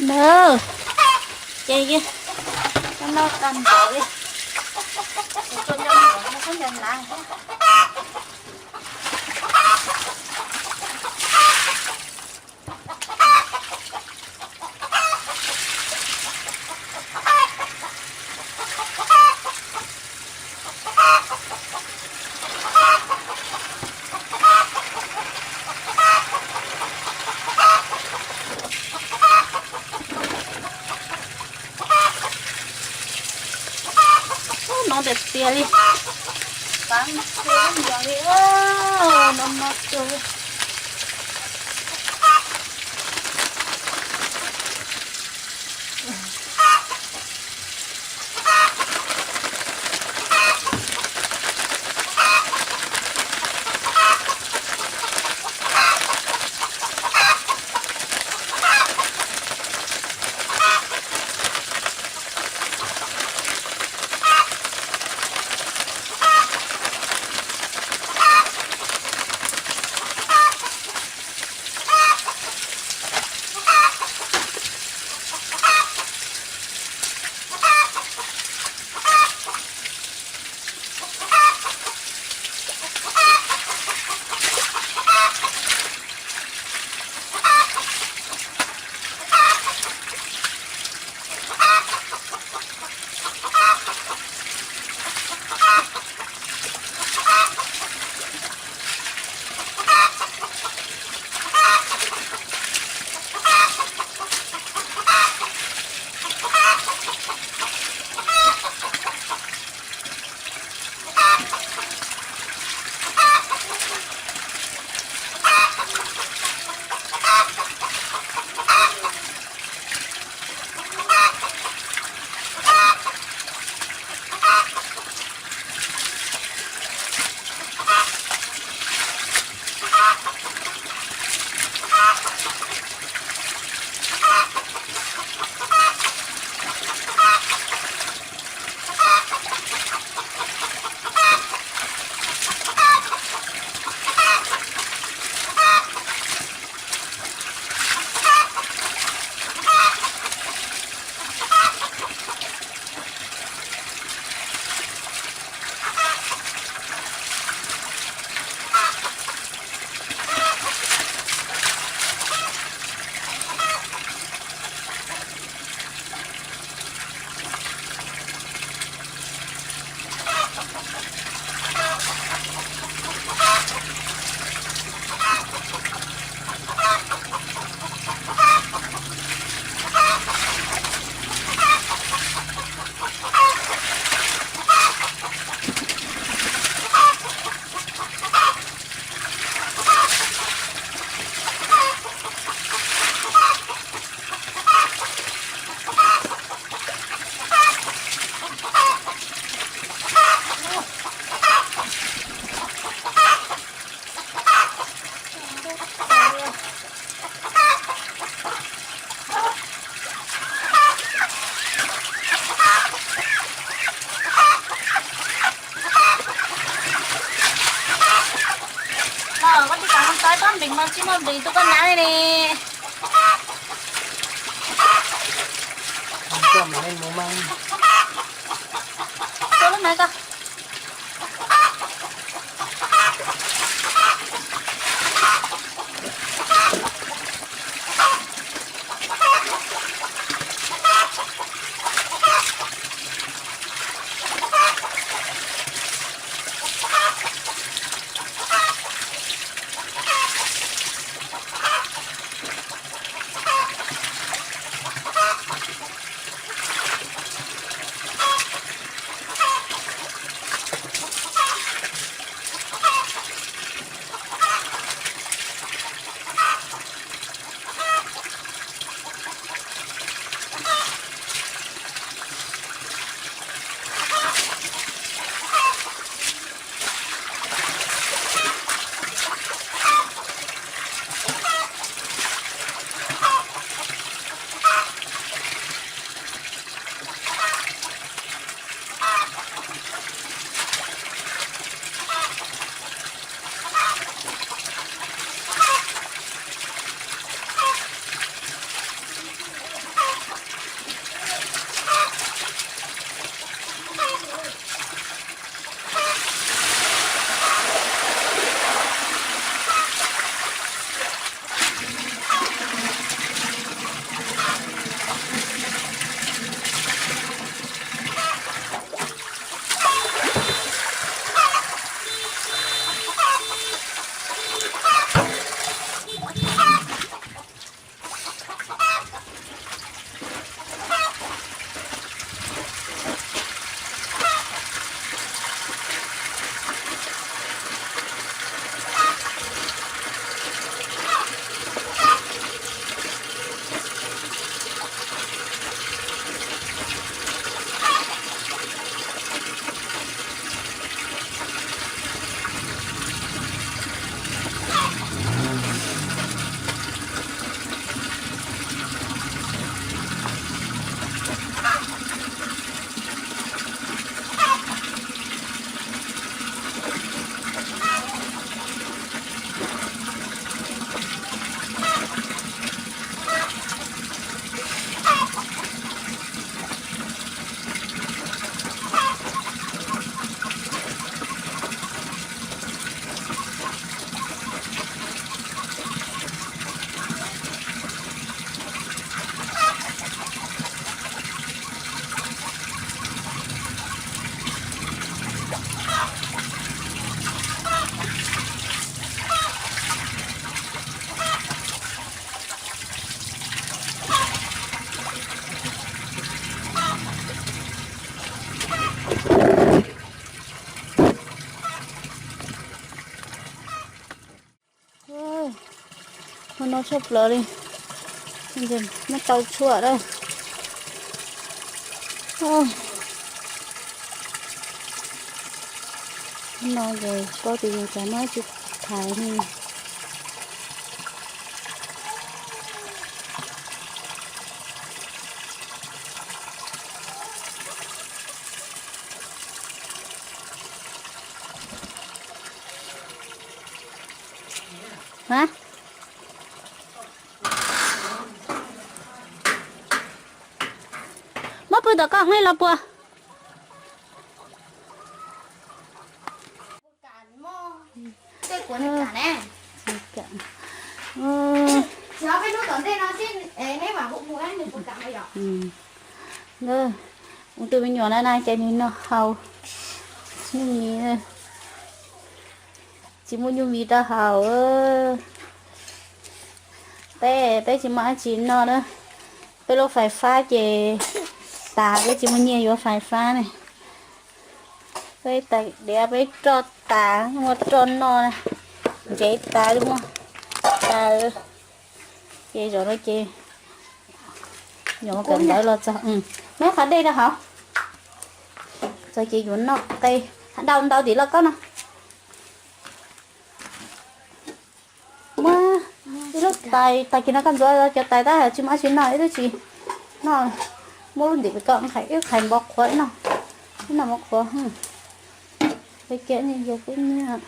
Npawg, ces noj tag npaum li, tus tuaj nyob no no txhob nco nav. Ub, no ntev tiag li. Qab tshua yog li, no no tsuag li. Koj tsis kam mus tau, koj npees mas tsis muaj npees tu koj nav li ne. Koj mas mus mas. Koj lub nav koj. Tshuaj plaws li, muab tau tshuaj lawm. No ces paub tias yus cov no tsis thaiv li. Hab, muab pw tom koj li los puas? Tus me nyuam na na ces nws noj haus nyuj mis, tsis muaj nyuj mis rau haus. Peb, peb tsis muaj dab tsi noj na. Peb lub fais fab ces tas, peb tsis muaj nyiaj yuav fais fab ne. Peb tais diav peb roj tas, muaj roj noj, ntsev tas, muaj tas. Ces zaum no ces yuav mus kawm ntawv los txog, muab qhov dej rau hauv. Txog ces yuav noj qe, ntau ntau tim lauj kaub no. Muab ib lub tais, tag kis no koj ntxuav cov tais tab tsis muaj dab tsi noj, ib lub tsis noj, muab lub ntim pem ko, ib qhais npov qhuav ib noj, ib noj npov qhuav. Ua kub nyiab.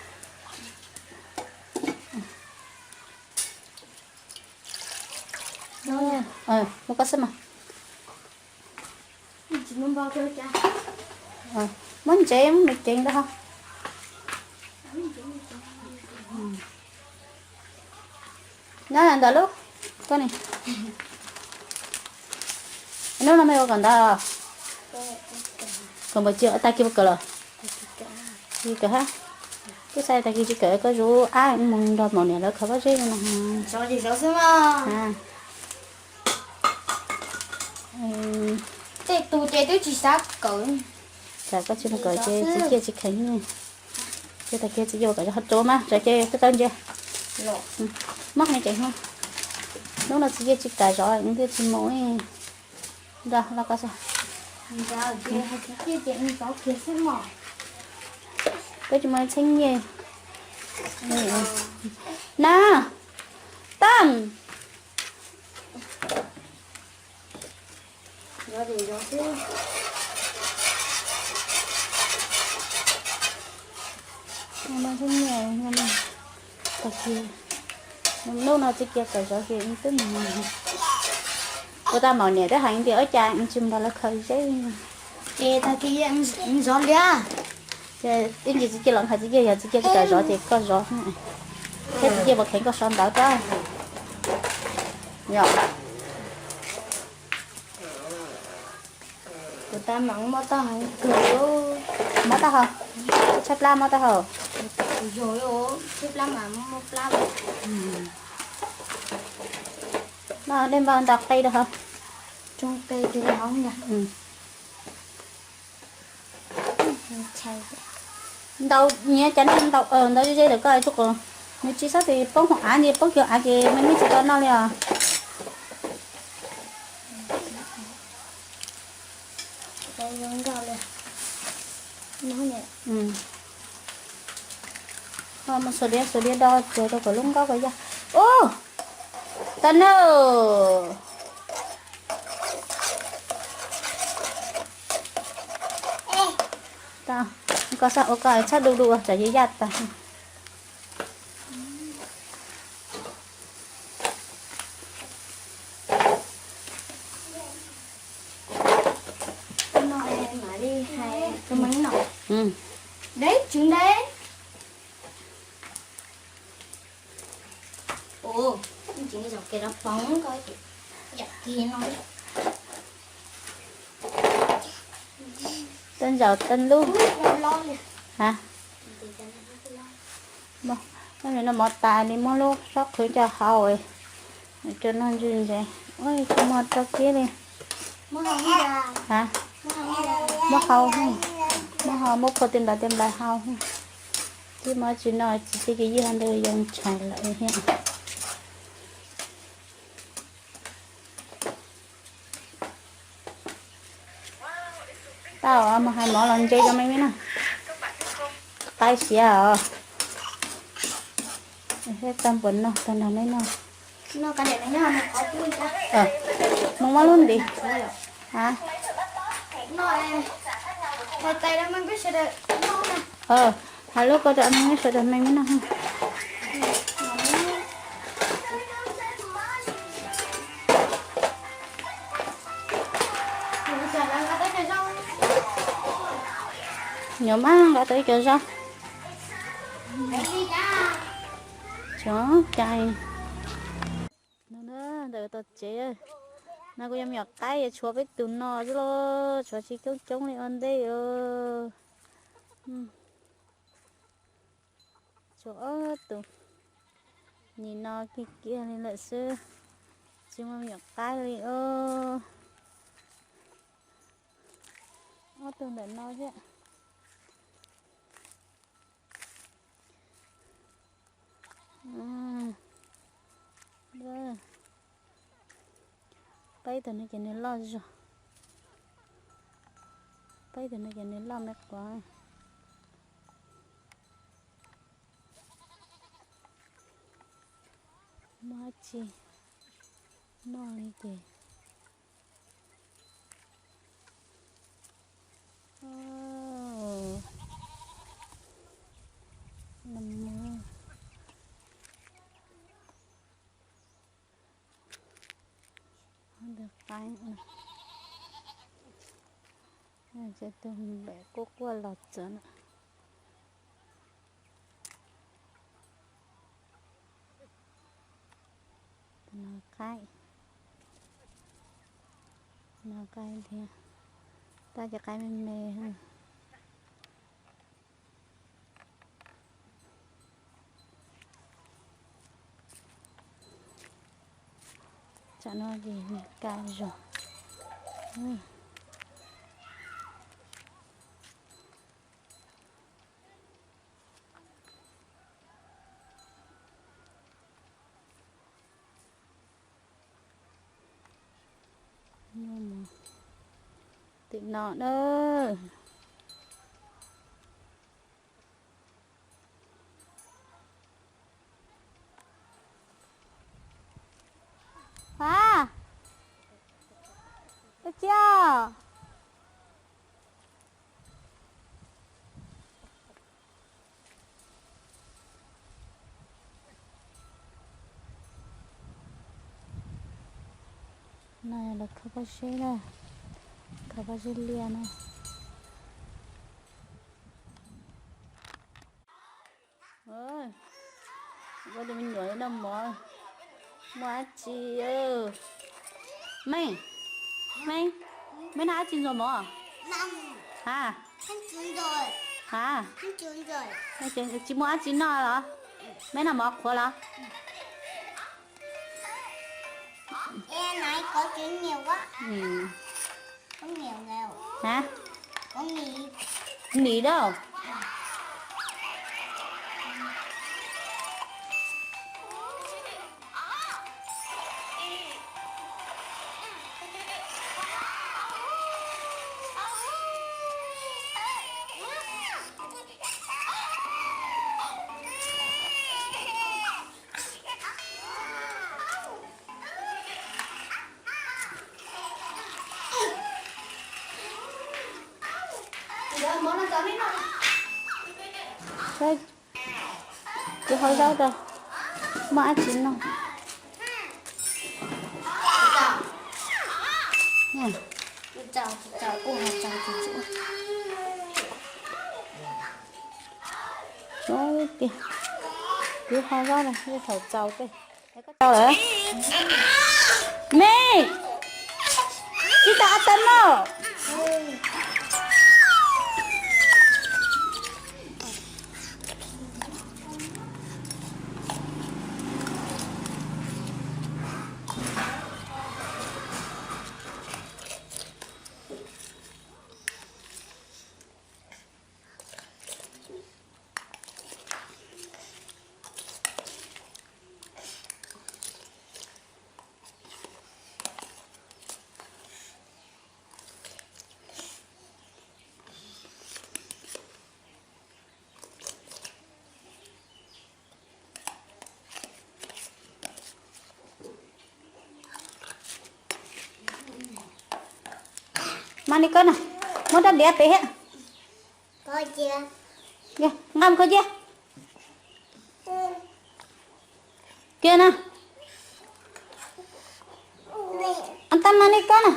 Muab koj xwb mas. Muab ntsev, muab me ceev ntawd ho. Nyob ntawm lub, koj ni. Hnub no me ua kom ntawd. Kom npawg tsis tag kis ua kawm los? Tsis kawm hab. Twb xav tag kis tsis kawm koj zuv ab mus nrog maum niam lawv khaws pob zeb no. Tej tus ces twb tsis xav kawm. Tsam koj tsis mus kawm ces txiv ciaj tsis kheev. Ces tag kis txiv ciaj kawm ho rau mas tsam ces koj tau ntsia. Muab qhov no ces hnub no txiv ciaj tsis kam zov, nws thiaj tsis mus. Nrog los koj xwb. Peb tsis muaj txheeb nyiaj na. Tam. Hnub no txiv ciaj kawm zov ces twb mus. Kuv tau maum niam twb hais tias ua cas tsis nrog lawv khaws zeb. Ces tag kis zov liab. Twb ntsis txiv ciaj los hais txiv ciaj, yog txiv ciaj tsis kam zov ces koj zov. Thiab txiv ciaj puas kheev koj so ntawv rau? Yog. Kuv tab mam muab taub hau kawg. Muab taub hau, tshaib plab muab taub hau. Yog, tshaib plab mas muab plab. Noj dej npau ntaus qe rau hauv. Tsoo qe rau hauv. Ntau nyiam cas noj ntau, ntau ze ze lawm koj tsuj qos. Nws tsis txhob tes poob hauv av, nws poob kiag av ces me me tsis tau noj li os. Mus xuas diav xuas diav do tsuag rau kom lub nkaub kom yaj. Ub, tau na. Koj xav ua koj txhob du du tsam yaj tag. Tej zaum tej lub. No mov tas li, muab lub sab qhwv coj hau, coj noj ntswg ntses. Tsis muaj rau kiag li. Muab hau, muab hau, muab phua tej nplais tej nplais hau. Twb muab tsis noj tsis txij ces ywj hau ntawd yoo tshais lawm thiab. Tau, mus hais mov los ntse rau me me na. Qaib siav os. Tau npaum no, tau nrog neb noj. Mus muab lub ntiv. Hais lub ko rau me me sawv daws me me noj. Nyuam maj nqa tau ib co zaub. Tsov cai. No na, ntawm tog tsev no kuj yog me nyuam qaib, tshuav peb tus no xwb los tshuav tsis coob coob li ua ntej os. Tshuav ob tug, nim no kiag kiag li lawm xwb, tsis muaj me nyuam qaib li os. Ob tug ntawm no thiab. Peb tug no ces nws loj zog. Peb tug no ces nws loj me quav. Muaj dab tsi noj li ces. Ntawd qaib, tus npem quaj quaj los txog na. Tus no qaib, no qaib thiab, tab sis qaib me me. Tsam no ces nws kaj zog. Tim no na. Hab, ua tsi os? No los kho pob zeb na, kho pob zeb liaj na. Ua tus me nyuam noj mov, muaj dab tsi? Me, me, me noj dab tsi ntxuag mov? Ha, ha, tsis muaj dab tsi noj los? Me noj mov qhuav los? Nim da. Kuv hau zaub rau, muaj dab tsi noj. Zoo tiag, kuv hau zaub rau, thaum txaus tej. Me, tsis tas a tas no. Ni koj na, muab rab diav pem thiab. Nqa mus kho cia. Kiag na. An tag mas ni koj na.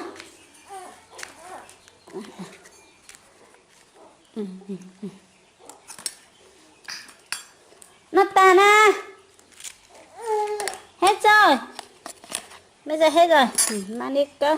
Noj tas na. Hej txog. Mej txog hej txog, mas ni koj.